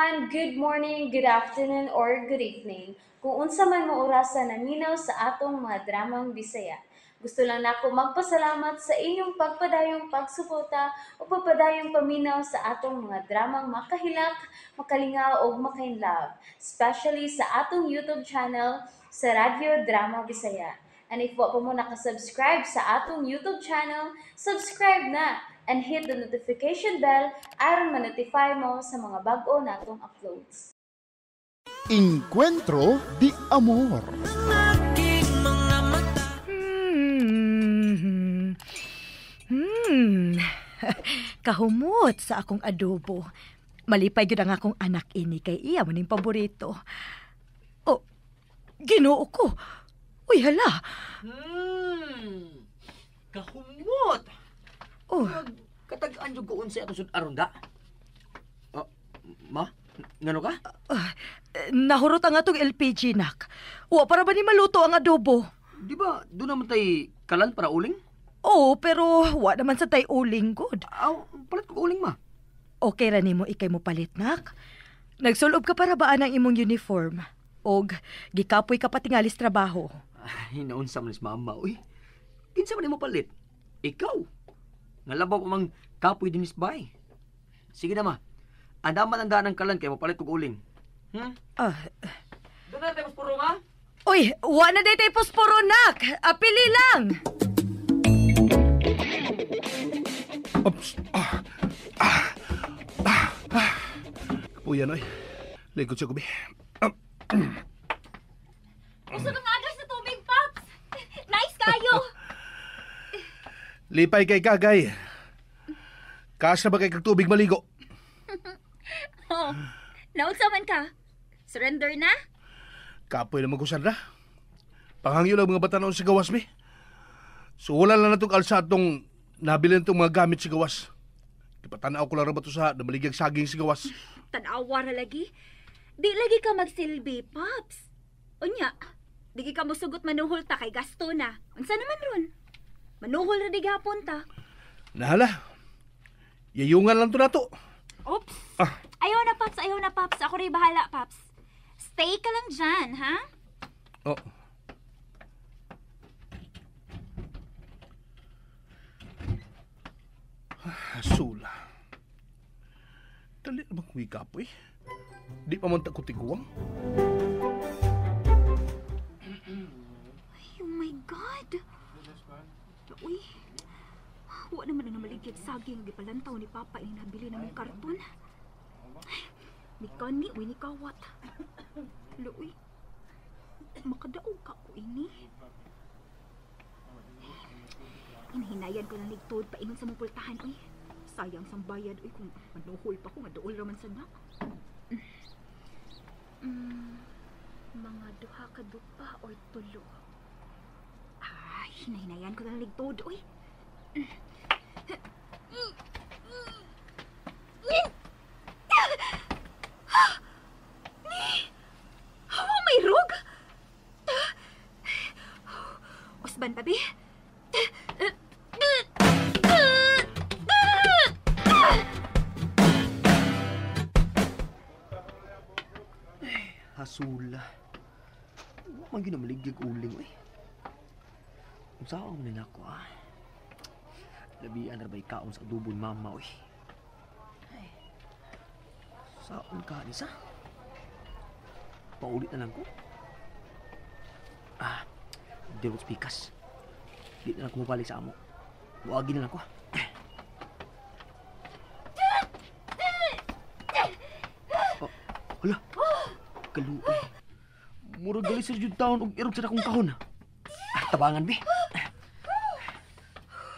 Everyone! Good morning, good afternoon, or good evening. Kung unsa man mo orasa naminaw sa atong mga dramang Bisaya. Gusto lang nako magpasalamat sa inyong pagpadayong pagsuporta o pagpadayong paminaw sa atong mga dramang makahilak, makalingaw o makainlove, especially sa atong YouTube channel sa Radyo Drama Bisaya. And if wa pa mo nakasubscribe sa atong YouTube channel, subscribe na and hit the notification bell aron ma-notify mo sa mga bag-o natong uploads. Encuentro de Amor. Kahumot sa akong adobo. Malipay gyud ang akong anak ini kay iya man ning paborito. Oh, Ginoo ko. Uy, hala. Kahumot. Oh, Katag-an jud ko unsay atong sud-aron da. Oh, ma, ngano ka? Nahurot ang atong LPG nak. Wa para ba ni maluto ang adobo? Di ba doon naman tay kalan para uling? Oo, pero wa naman sa tay uling good. Aw, palit ko uling ma. Okay ra nimo ikay mo palit nak. Nagsulob ka para ba ang imong uniform? Og gikapoy ka patingalis trabaho. Ay, naunsa man is mama, uy. Kinsa man nimo palit? Ikaw. Ngalabaw pa mang kapoy dinis bay. Sige na ma. Andaman ang daan ng kalan kay mapalit kog uling. Ah, Doon na tayo puro ma. Uy, wa na day tay posporo nak. Apili lang. Ops. Ah. Ah. Ah. Ah. Kapuyan, oy. Likod sa gubi. Ah. Gusto kang agas sa tubig, Pops! Nice kayo! Lipay kay kagay. Kaas na ba kay kag tubig maligo? Oh, naunsa man ka? Surrender na? Kapoy naman ko, Sandra. Panghangyo lang mga bata noon sa gawas, mi. So wala lang natong alsa atong nabilin itong mga gamit sa gawas. Ipatanaw ko lang ba ito sa namaligyag saging sa gawas. Tanawa ra lagi. Di lagi ka magsilbi, Pops. Unya, di ka mosugot manuhol ta kay gasto na. Unsa naman ron? Manuhol ra di gihapon ta. Nahala. Yayungan lang to nato. Oops. Ah. Ayaw na, Pops. Ayaw na, Pops. Ako rin bahala, Pops. Stay ka lang dyan, ha? Oh. Sula. Dali na bang wika po eh? Di pa man ta ko tiguang. Ay, oh my God. Uy, wa naman na namaligid saging gipalantaw ni Papa ini nabili namong karton. Ay, ni kani, uy, ni kawat. Luoy, makadaog ka ko ini. Hinahinayan ko ng ligtod paingon sa mong pultahan, uy. Sayang sang bayad, uy, kung manuhol pa ko, nga duol raman sa na. Mga duha ka dupa or tulo. Ay, hinahinayan ko ng ligtod, uy. Oh, may rog! Usban, babi. Hasula. Wa man gyud namaligyag uling oy. Unsaon man nako ah. Labian ra bay kaon sa adobo ni mama oy. Ay. Saon ka ni sa? Paulit na lang ko. Ah, di ko pikas. Di na lang ko mabalik sa amo. Buagi na lang ko. Oh, hala. Kaluoy. Murag gali sa jud taon og irog sa akong kahon. Ah, tabangan bi.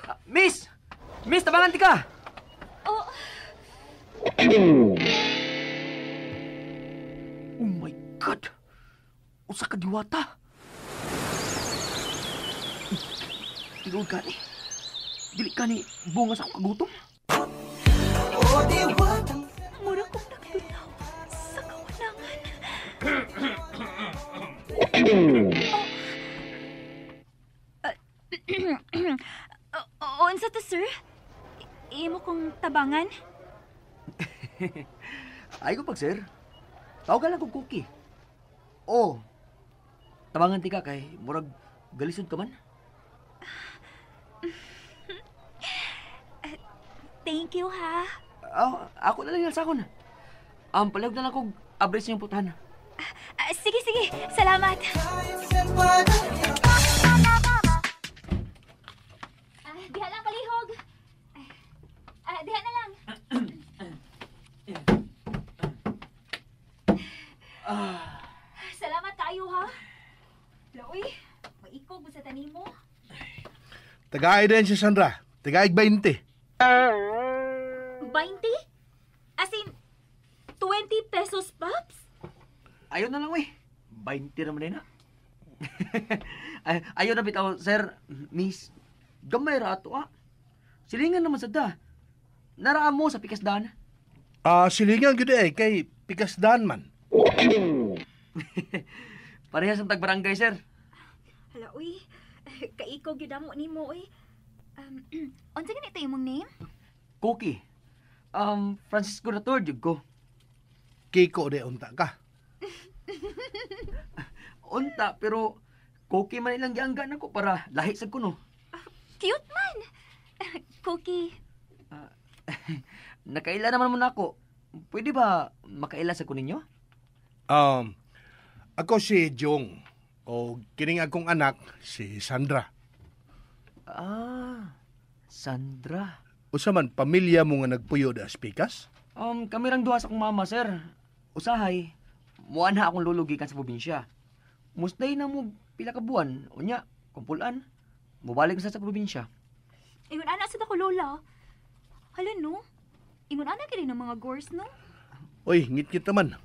Ah, miss! Miss, tabangan ti ka. Oh. Oh my God. Usa ka diwata. Tinuod ka ni. Dili ka ni bunga sa akong kagutom. Mura kong nagtulaw sa kawanangan. Oh. Unsa to, sir? Imo kong tabangan? Ay ko pag, sir. Tawagan lang kong Cookie. Oh, tabangan ti ka kay murag galisod ka man. Thank you, ha. Oh, ako na lang yung sakon. Palihog na lang kong abres niyong putahan. Sige, sige. Salamat. Diha lang palihog. Diha na lang. Salamat kayo, ha. Loy, maikog mo sa tanimo. Tagay din si Sandra. Tagay 20. 20? As in, 20 pesos, Paps? Ayaw na lang, uy. 20 naman din, ha? Ayaw na bitaw, sir, miss. Gamay ra ato, ha? Silingan naman sa da. Naraan mo sa pikasdan. Silingan gyud eh, kay pikasdan man. Parehas ang tagbarangay, sir. Hala, uy. Kaikog gyud amo nimo, uy. Unsa ganito imong name? Cookie. Francisco na third, yun ko. Kiko de unta ka. Unta, pero Cookie man ilang gianggan ako para lahi sa kuno. Cute man. Cookie. Nakaila naman mo na ako. Pwede ba makaila sa kuninyo? Ako si Jong. O kining akong anak, si Sandra. Ah, Sandra. Usa man pamilya mo nga nagpuyo da Pikas? Kami rang duha sa akong mama, sir. Usahay, muan na akong lolo gikan sa probinsya. Mustay na mo pila ka buwan, unya, kumpulan. Mubalik na sa probinsya. Ingon ana sa ako lola. Hala no. Ingon ana kini ng mga gores no. Uy, ngit-ngit naman.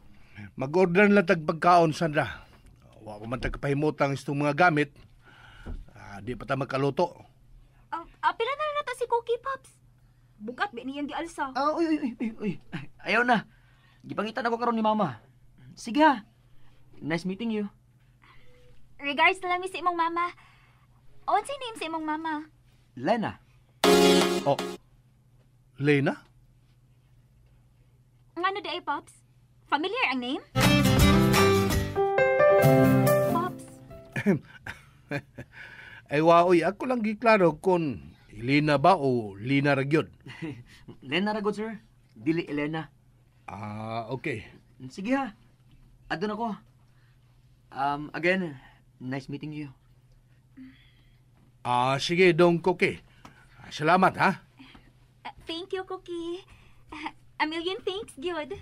Mag-order na lang tag pagkaon, Sandra. Wa pa man tag kapahimutang itong mga gamit. Di pa ta magkaluto. Pila na lang nato si Cookie, Pops. Bugat ba niyang gialsa? Uy, uy, uy, uy. Ayaw na. Gipangitan ako karon ni Mama. Sige ha. Nice meeting you. Regards na lang mi sa imong mama. Unsay name sa imong mama? Lena. Oh. Lena? Ngano di ay, Pops? Familiar ang name? Pops. Ay, waoy, ako lang giklaro kung Elena ba o Lina ra gyud. Lena ra gud, sir. Dili Elena. Okay. Sige ha. Adun ako. Again, nice meeting you. Sige, Dong Cookie. Salamat, ha? Thank you, Cookie. A million thanks, gyud.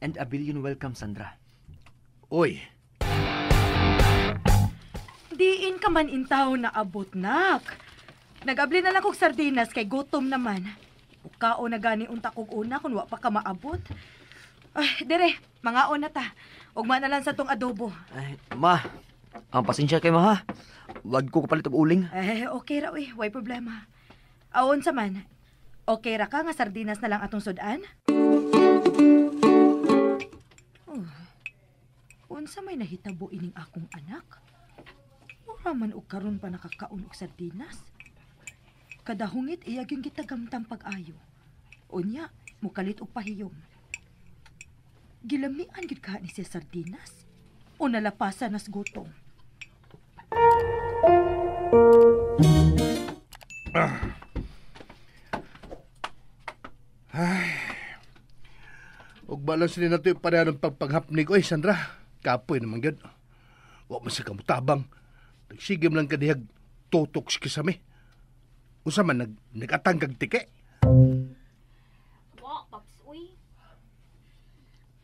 And a billion welcome, Sandra. Uy. Diin ka man intaw na abot, nak. Nag-abli na lang kog sardinas kay gutom naman. Ukao na gani unta kog una kung wa pa ka maabot. Ay, dire, mangaon na ta. Ugma na lang sa tong adobo. Ay, ma, ang pasensya kay ma ha. Wag ko kapalit og uling. Eh, okay ra uy, way problema. Aon sa man. Okay ra ka nga sardinas na lang atong sudan? Oh, unsa may nahitabo ining akong anak? Mura man og karon pa nakakaon og sardinas. Kadahungit iya gyud gitagamtang pag-ayo. Unya, mukalit og pahiyom. Gilamian gyud ka ni siya sardinas. O nalapasan nas gutom. Ay. Ug balang sila nato yung pareha ng pagpaghapnig. Oy, Sandra, kapoy naman gyud. Wa man sa kamutabang. Nagsigim lang kadihag tutok si kisame. Usa man nagatang kag tike. Wa, Paps, uy.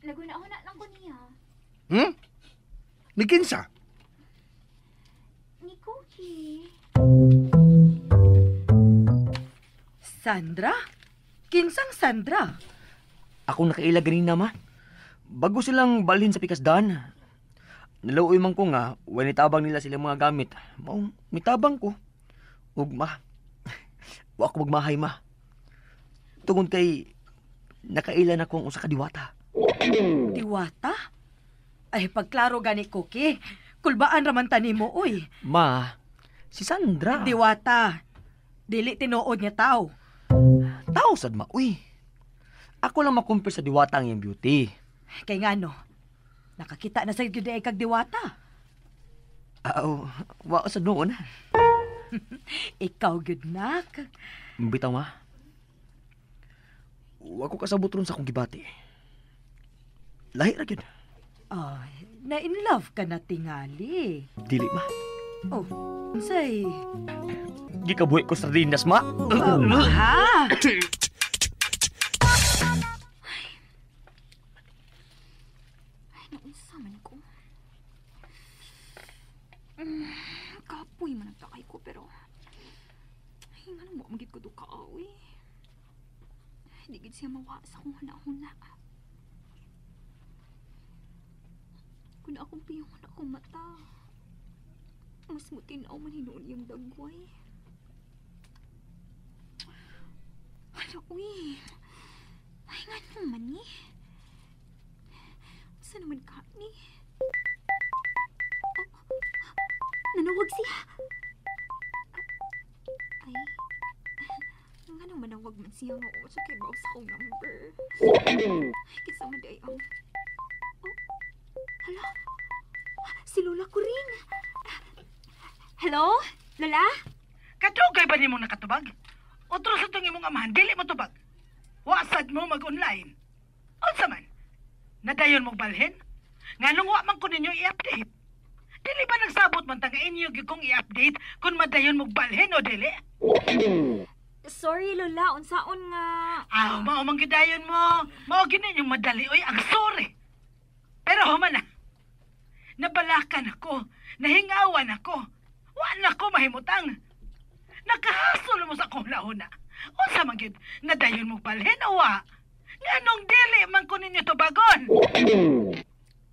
Naguna-una lang ko niya. Ni kinsa? Ni Cookie. Sandra? Kinsang Sandra? Ako nakaila ganina, ma. Bago silang balhin sa pikasdan. Naluoy man ko nga, when itabang nila silang mga gamit. Maong, mitabang ko. Ug ma, wa ko magmahay, ma. Tungod kay, nakaila na ko ang usa ka diwata. Diwata? Ay, pagklaro gani, Cookie. Kulbaan raman tani mo, uy. Ma, si Sandra. Diwata. Dili tinuod niya tao. Tao sad ma, uy. Ako lang makumpir sa diwata ang iyang beauty. Kay ngano, Nakakita na sa gyud ay kag Diwata. Aw, wa sa noon. Ikaw gyud nak. Bitaw ma. Wa ko kasabot ron sa akong gibati. Lahi ra gyud. Ay, na in love ka na tingali. Dili ma. Oh, unsay? Gikabuhi ko sardinas ma. Ha? Ay, naunsa man ko. Kapoy man ang takay ko pero ay, nga nang magid ko do kaawi. Di gid siya mawa sa akong huna-huna. Kung akong piyong akong mata, mas mutinaw man hinuon iyang dagway. Hala, uy. Ay, nga naman ni. Saan naman ka ni? Oh, nanawag siya. Ay, nga nang manawag man siya nga o siya kay baw sa akong number. Ay, kinsa man di ay ang... Oh, hala. Si Lola ko rin. Hello? Lola? Kadugay ba nimo nakatubag? Otro sa itong imong amahan, dili mo tubag. Wasad mo mag-online. Unsa man? Nadayon mo balhin? Nganong wa man ko ninyo i-update? Dili ba nagsabot man ta nga inyo gyud kong i-update kung madayon mo balhin o dili? Sorry, Lola. Unsaon nga... Aw, mao man gyud dayon mo. Mao gyud ninyong madali oy ang sorry. Pero human na. Nabalakan ako. Nahingawan ako. Wa na ko mahimutang. Nakahasol mo sa akong launa. Unsa man gyud nadayon mo balhin o wa? Nganong dili man ko ninyo tubagon?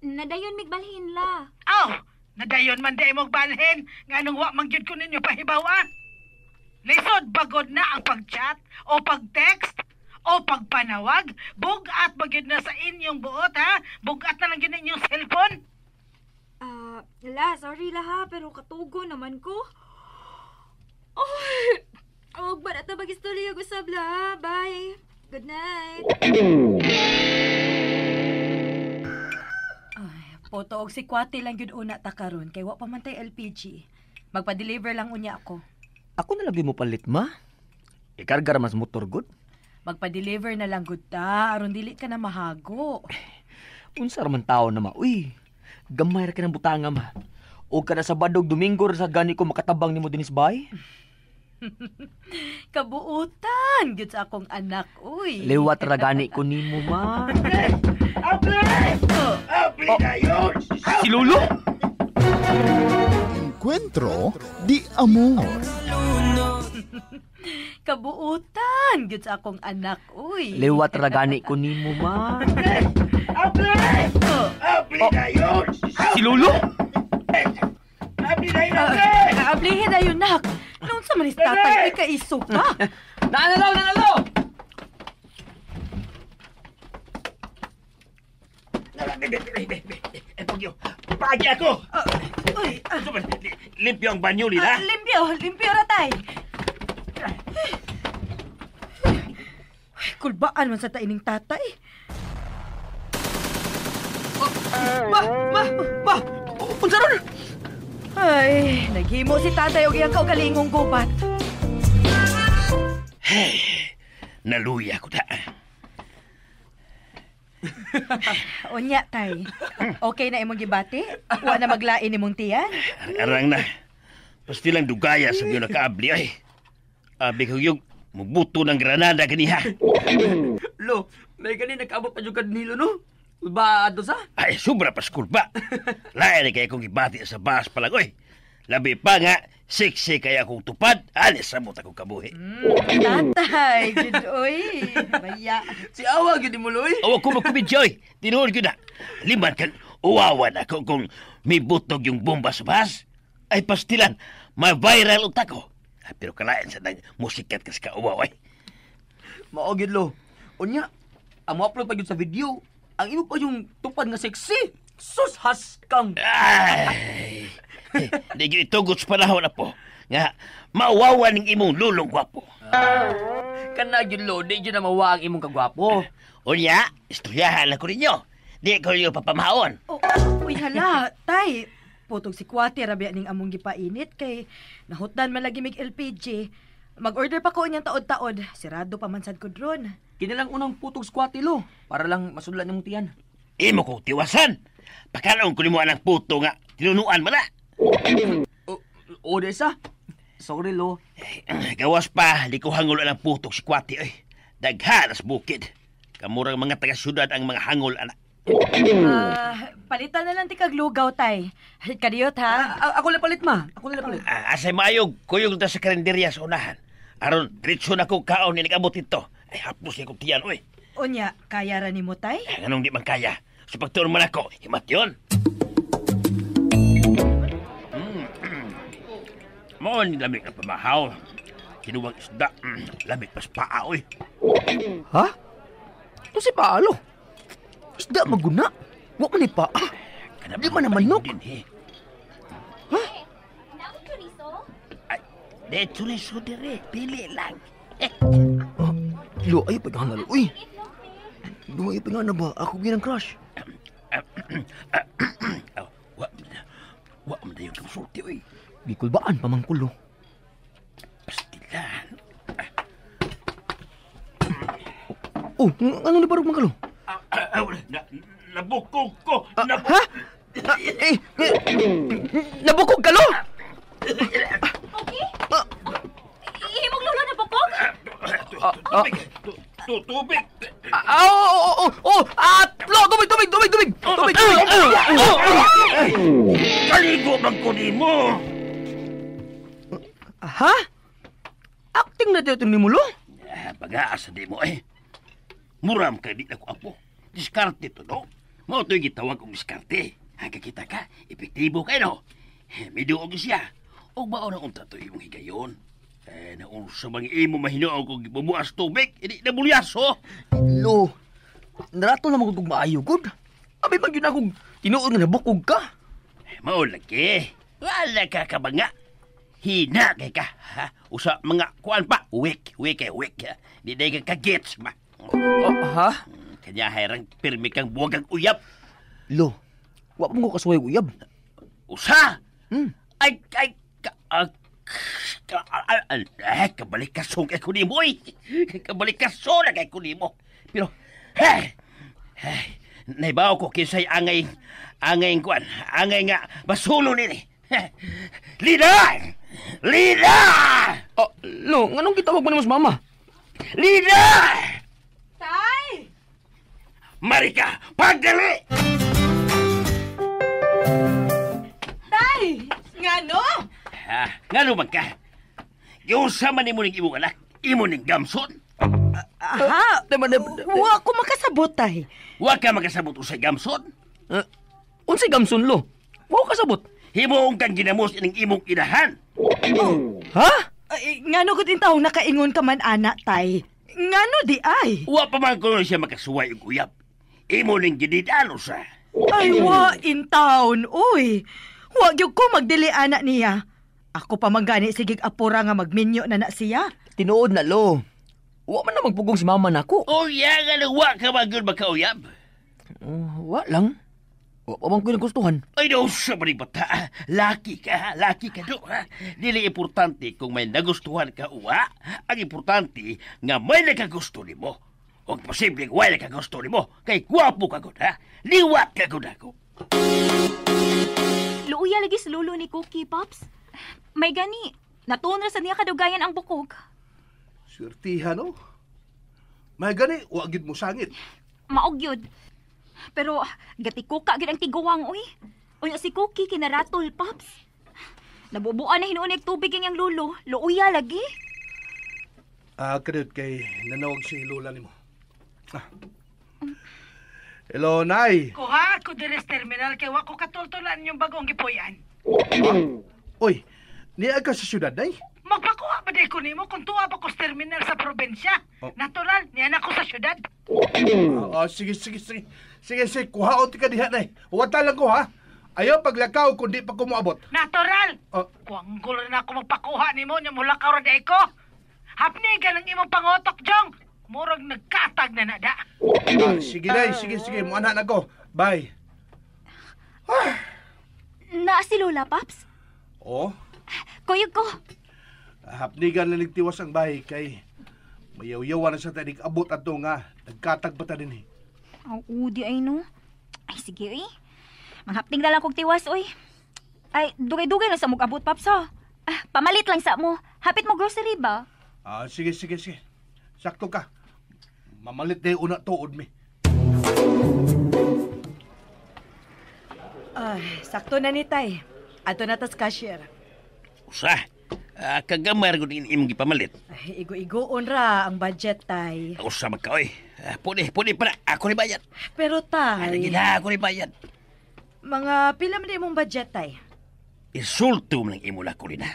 Nadayon migbalhin la. Aw, nadayon man di mo balhin. Nganong wa man gyud ko ninyo pahibawan? Lisod bagod na ang pag-chat o pag-text o pagpanawag. Bugat ba gyud na sa inyong buot ha? Bugat na lang gyud inyong cellphone. La, sorry la ha, pero katugo naman ko. Oh, og ba na ta mag-istorya usab la. Bye. Good night. Ay, poto og si Kwate lang gyud una ta karon kay wa pa man tay LPG. Magpa-deliver lang unya ako. Ako na lagi mo palit ma. Ikarga ra man sa motor good. Magpa-deliver na lang gud ta aron dili ka na mahago. Unsa ra man tao na ma. Uy, gamay ra ka ng butanga ma. O kada Sabado ug Domingo ra sa gani ko makatabang nimo dinis bay. Kabuutan gyud sa akong anak, uy. Liwat ra gani ko nimo ma. Abli dayon! Si Lolo? Encuentro di amor. Kabuutan gyud sa akong anak, uy. Liwat ra gani ko nimo ma. Abli! Abli dayon! Si Lolo? Abli dayon! Abli! Ablihin ayon nak. Noon sa manis tatay, ay kaiso ka. Naanalaw, naanalaw! Pagyo, pagi ako! Uy, Limpyo ang banyo nila. Limpyo, limpyo ra tay. Ay, kulbaan man sa taining tatay. Ma! Ma! Ma! Unsa ron? Ay, naghimo si tatay og iyang kaugalingong gubat. Hey, naluya ko ta. Unya, tay. Okay na imong gibati? Wa na maglain imong tiyan? Arang na. Pasti lang dugaya sa biyo nakaabli ay. Abi ko yung mubuto ng granada ganiha. Lo, may gani nagkaabot pa jud nilo no? Ba ato sa? Ay, sobra pa ba. Lain kaya kong gibati sa bas pa lang, oy. Labi pa nga, siksi kaya akong tupad, alis sa mot akong kabuhi. Tatay, gud oy. Baya. Si awa gyud mo loy. Awa ko magkumidya, oy. Tinuod ko na. Liman kan, uwawan ako kung may butog yung bomba sa bas. Ay, pastilan, may viral utak ko. Ay, pero kalain sa nang musikat kas ka uwaw, ay. Mao gyud lo. Unya, ang mo-upload pa gyud sa video. Ang imo pa yung tupad nga sexy. Sus haskang. Ay, di gyud itugot sa panahon na po. Nga, mauwawan ng imong lulong gwapo. Kana gyud lo, di gyud na mawa ang imong kagwapo. Unya, istoryahan lang ko ninyo. Di ko niyo papamaon. Oh, uy hala, tay. Putog si Kwati rabi ning among gipainit kay nahutdan man lagi mig LPG. Mag-order pa ko niyang taod-taod. Sirado pa man sad ko dron. Kinalang unang putog squatty, lo. Para lang masudlan nimong tiyan. Imo ko tiwasan. Pagkaroon ko nimo anang puto nga tinunuan man na. O, desa. Sorry, lo. Gawas pa, di ko hangol ang putog si Kwati oy. Daghan as bukid. Kamurang mga taga-syudad ang mga hangol ana. Palitan na lang ti kag lugaw, tay. Kadiyot ha. Ako lang palit, ma. Ako lang palit. Asay maayog, kuyog ta sa karinderya sa unahan. Aron, diretso na ko kaon ni nag-abot ito. Ay, hapos niya kong tiyan, oy. Unya, kaya ra nimo, tay? Anong di man kaya? Sa pagtuon man ako, himat yun. Mao ni lamig na pamahaw. Kinuwang isda, lamig pas paa, oy. Ha? Ito si Paalo. Isda maguna. Wa man ni paa. Di man na manok. Din, eh. Ha? Ay, de chorizo dire. Pili lang. Lo, ay paghangal. Uy. Lo, ay paghangal ba? Ako ginang crush. Wa man dayon kasulti, oy. Gikulbaan pamangkulo. Pastilan. Oh, ano ni barog mangkalo? Nabukog ko. Ha? Nabukog ka, lo? Okay? Ihimog lolo nabukog? Tubig. Tubig. Oh, lo, tubig. Tubig. Kaligo man ko nimo. Ha? Acting na dito ni mo, lo? Pag-aasa di mo, eh. Muram ka di na ko apo. Diskarte to, no? Mao to'y gitawag kong diskarte. Hanggang kita ka, epektibo kayo, no? Miduog siya. O bao na unta to imong higayon. Eh, naunsa bang imo mahinuog kung gibubuas tubig, hindi na bulyaso. Lo, narato na magugog maayo, good. Abi man yun akong tinuod nga nabukog ka. Mao lagi. Wala ka kabanga. Hina kay ka. Ha? Usa mga kuan pa. Wik. Di day ka kagets ma. Ha? Kanya hayrang pirmi kang buwagang uyab. Lo, wa mo ko kasuway uyab. Usa? Ay, kabalik kasong kay kunimo, oy. Kabalik kasong na kay kunimo. Pero, naibaw ko kinsay angay kuan, angay nga basulo nini. Lina! Lina! Oh, lo, nganong gitawag mo nimo sa mama? Lina! Tay! Marika, pagdali! Tay! Ngano? Ha, ngano man ka? Giunsa man nimo ning imong anak, imo ning gamson. Aha, wa ko makasabot, tay. Wa ka makasabot usay gamson? Unsay gamson, lo? Wa ko kasabot. Himuong kang ginamos ining imong inahan. Oh. Ha? Ay, ngano gud intawong nakaingon ka man ana, tay? Ngano di ay? Wa pa man kuno siya makasuway og uyab. Imo ning gididano sa. Ay, wa in town, uy. Wa gyud ko magdili ana niya. Ako pa man gani sigig apura nga magminyo na na siya. Tinuod na, lo. Wa man na magpugong si mama nako. Oh, ya nga wa ka man gyud makauyab. Wa lang. Wa pa man ko nagustuhan. Ay, no, sa maning bata. Laki ka do, ha? Dili importante kung may nagustuhan ka uwa. Ang importante nga may nakagusto nimo. Huwag posibleng way nakagusto nimo. Kay gwapo ka gud, ha? Liwat ka gud ako. Luuya lagi sa lulo ni Cookie, Pops. May gani. Natuon ra sa niya kadugayan ang bukog. Swertihan, no? May gani, wa gid mo sangit. Maog yun. Pero gatikuka gid ang tiguang, uy. Unya si Cookie kinaratol, Pops. Nabubuan na hinuon og tubig ang iyang lulo. Luuya lagi. Kadiyot kay nanawag si Lola nimo. Ah. Hello, Nay. Kuha ako diri sa terminal kay wa ko katultulan yung bagong gipuy-an. Uy, niya ka sa syudad, Nay? Magpakuha ba di ko nimo kung tuwa pa ko sa terminal sa probinsya? Oh. Natural, niya na ko sa syudad. Sige. Sige, kuhaon ti ka diha, Nay. Wata lang ko, ha? Ayaw paglakaw kung di pa ko moabot. Natural! Oh. Kuanggol na ako magpakuha nimo, nya mulakaw ra di ko. Hapni ka ng imong pangotok, Jong. Murag nagkatag na nada. Ah, sige, Day. Sige, sige. Muana na ko. Bye. Naa si Lola, Paps? Oh, Kuyog ko. hapnigan na nagtiwas ang bahay kay mayawyawan na sa tanig abot ato nga nagkatag pa ta din eh. Aw, udi ay no. Ay, sige, uy. Manghapting na lang kog tiwas, uy. Ay, dugay-dugay na sa mong abot, Paps, ha. Ah, pamalit lang sa mo. Hapit mo grocery ba? Ah, sige, sige, sige. Sakto ka. Mamalit na yung una tuod mi. Ay, sakto na ni Tay. Ato na tas cashier. Usa, kagamay ra gud ini imong gipamalit. Ay, igo-igoon ra ang budget, Tay. Usa man ka oy. Ah, pwede, pwede pa na. Ako ni bayad. Pero, Ay, Tay, gina, ako ni bayad. mga pila man di imong budget, Tay? Insulto man lang imo na ko na.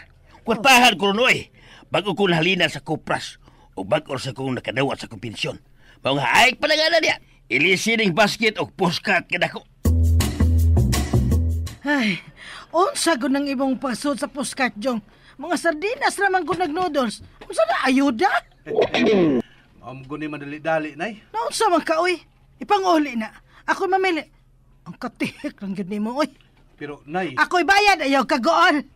Kwartahan ko ron oy. Bago ko nahalina sa kupras o bago sa kong nakadawat sa kong pensyon. Mao nga ay palangana niya. Ilisi ning basket og postcard kadako. Ay, unsa gud nang imong pasod sa postcard, Jong? Mga sardinas naman gud nag-noodles. Unsa na ayuda? Am guni madali-dali nay. Naunsa man ka, oy? Ipanguli na. Ako'y mamili. Ang katihik lang gyud nimo, oy. Pero nay, Ako'y bayad, ayaw kagoon.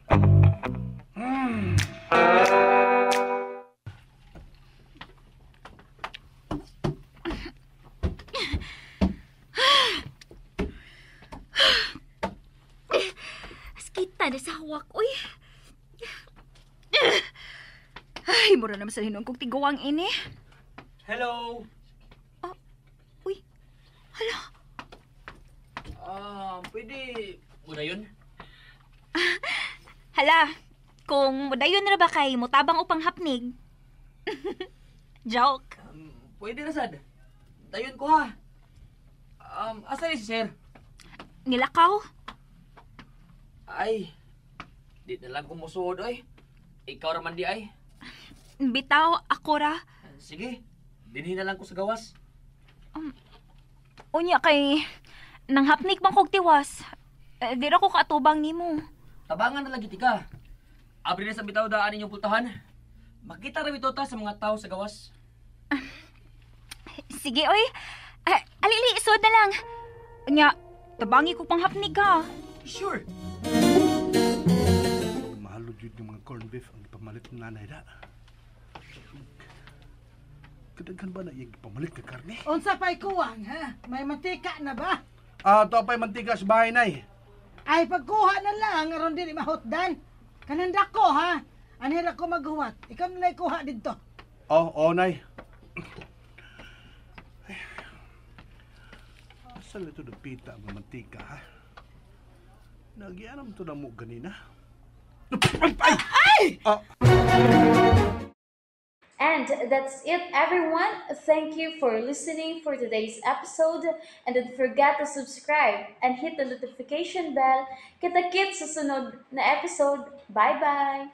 Askita na sa hawak, uy. Ay, mura naman sa hinuon kong tiguang ini. Hello! Uy, hala. Pwede muna yun? Hala, kung mudayon na ba kay mutabang upang hapnig. Joke. Pwede na sad. Dayon ko ha. Asa ni si sir? Nilakaw. Ay, di na lang ko musuod oy. Ikaw raman di ay. Bitaw, ako ra. Sige, dinhi na lang ko sa gawas. Unya kay nang hapnig man kog tiwas. Eh, di ra ko kaatubang nimo. Tabangan na lang gid ka. Abri na sa bitaw daan inyong pultahan. Makita ra bitaw ta sa mga tao sa gawas. Sige, oy. Eh, alili, isod na lang. Unya, tabangi ko pang hapnig ha. Sure. Mahalo jud yung mga corned beef ang ipamalit ng nanay da. Kadaghan ba na iyang ipamalit ka karne? Unsa pa'y kuwang, ha? May mantika na ba? Ah, to pa'y mantika sa bahay nay. Ay, pagkuha na lang, aron dili mahutdan. Kananda ko, ha? Anhira ko maghuwat. Ikaw na lang kuha dito. Oh, oh, nay. Ay, asa na ito napita ang mga mantika, ha? Nagyanam to na mo ganina. Ay! Ay! Ah, And that's it, everyone. Thank you for listening for today's episode. And don't forget to subscribe and hit the notification bell. Kita-kits sa sunod na episode. Bye-bye!